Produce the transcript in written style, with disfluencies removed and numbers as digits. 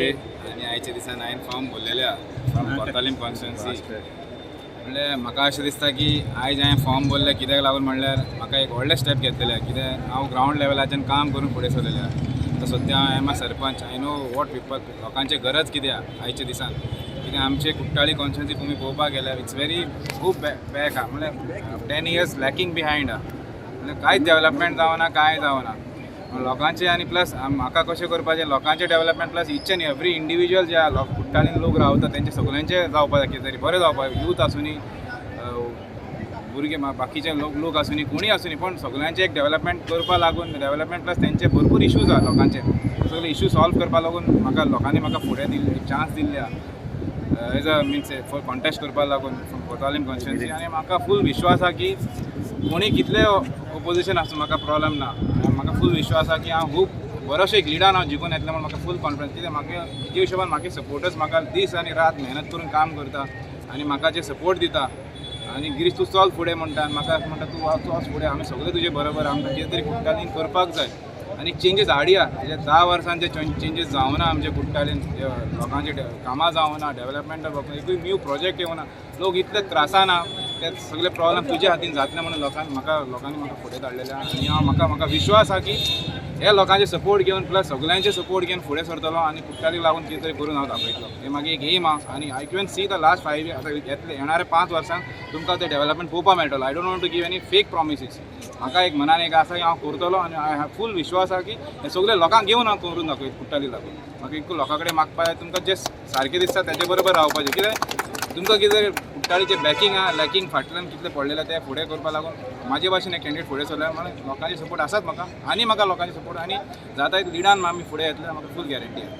सगळ्यांचे. आनी आयच्या दिसान हांवें फॉर्म भरलेले आहा फ्रॉम कोर्तालीम कॉन्स्टिट्युन्सी. म्हणल्यार म्हाका अशें दिसता की आयज हांवें फॉर्म भरलें कित्याक लागून म्हणल्यार म्हाका एक व्हडलें स्टेप घेतलेलें. कित्याक हांव ग्रावंड लेवलाच्यान काम करून फुडें सरलेलें आहा. आतां सद्या हांव am a sarpanch. I know what people, लोकांचे गरज कितें आहा आयच्या दिसान. कित्याक आमचे कुट्टाळी कॉन्स्टिट्युन्सी तुमी पळोवपाक गेल्यार it's very खूब बॅक आहा. म्हणल्यार 10 इयर्स लॅकिंग बिहायंड आहा. म्हणल्यार कांयच डेवलपमेंट जावना, कांय जावना लोकांचे. आनी प्लस म्हाका कशें करपाचें, लोकांचें development plus each and every individual जे आहा, लोक कुट्टाळीन लोक रावता, तेंचे सगळ्यांचे जावपाक जाय, कितें तरी बरें जावपाक. यूथ आसुनी, भुरगे, बाकीचे लोक आसुनी, कोणूय आसुनी, पूण सगळ्यांचे एक डेवलपमेंट करपा लागून, डेवलपमेंट प्लस तेंचे भरपूर इश्यूज आहा लोकांचे, सगळे इश्यू सॉल्व करपा लागून म्हाका लोकांनी म्हाका फुडें दिल्ले, एक चान्स दिल्ले आहा as a means for contest करपा लागून फ्रॉम कोतालीम कॉन्स्टिट्युन्सी. आनी म्हाका फूल विश्वास आहा की कोणी कितले ओपोजिशन आसूं, म्हाका प्रॉब्लम ना. म्हाका फूल विश्वास आहा की हांव खूब बरोसो एक लिडान हांव जिखून येतलें म्हूण म्हाका फूल कॉन्फिडन्स. कित्याक म्हाका जे हिशोबान म्हाका सपोर्टर्स म्हाका दीस आनी रात मेहनत करून काम करता आनी म्हाका जे सपोर्ट दिता आनी "गिरीश, तूं चल फुडें" म्हणटा आनी म्हाका म्हणटा, "तूं वच फुडें, आमी सगळे तुजे बरोबर, आमकां कितें तरी कुट्टालीन करपाक जाय आनी चेंजीस हाडया. जे 10 वर्सान जे चेंजीस जावना आमचे कुट्टालीन, लोकांचे कामां जावना, डेवलपमेंट, एकूय न्यू प्रोजेक्ट येवना, लोक इतले त्रासान आहा, ते सगळे प्रॉब्लम तुज्या हातीन जातले" म्हणून लोकांनी म्हाका फुडें धाडलेले आहा. आनी हांव म्हाका विश्वास आहा की हे लोकांचे सपोर्ट घेवन प्लस सगळ्यांचे सपोर्ट घेवन फुडें सरतलो आनी कुट्टालीक लागून कितें तरी करून हांव दाखयतलो. हे मागीर एक एम आहा. आनी I can see the last 5 year, आतां येतले येणारे 5 वर्सांक तुमकां ते डेवलपमेंट पळोवपाक मेळटलो. I don't want to give any fake promises. म्हाका एक मनान एक आसा की हांव करतलो आनी I have फूल विश्वास आहा की हे सगळे लोकांक घेवन हांव करून दाखयत कुट्टाली लागून. म्हाका एक लोकां कडेन मागपा जाय, तुमकां जें सारकें दिसता तेजे बरोबर रावपाचें. कित्याक तुमकां कितें कुट्टाळीचें बॅकींग आहा, लॅकिंग फाटल्यान कितलें पडलेलें, तें फुडें करपा लागून म्हाजे भाशेन एक कॅन्डिडेट फुडें सरल्यार म्हणून लोकांचे सपोर्ट आसात म्हाका आनी म्हाका लोकांचे सपोर्ट आनी जाता लिडान आमी फुडें येतले, म्हाका फूल गॅरंटी आहा.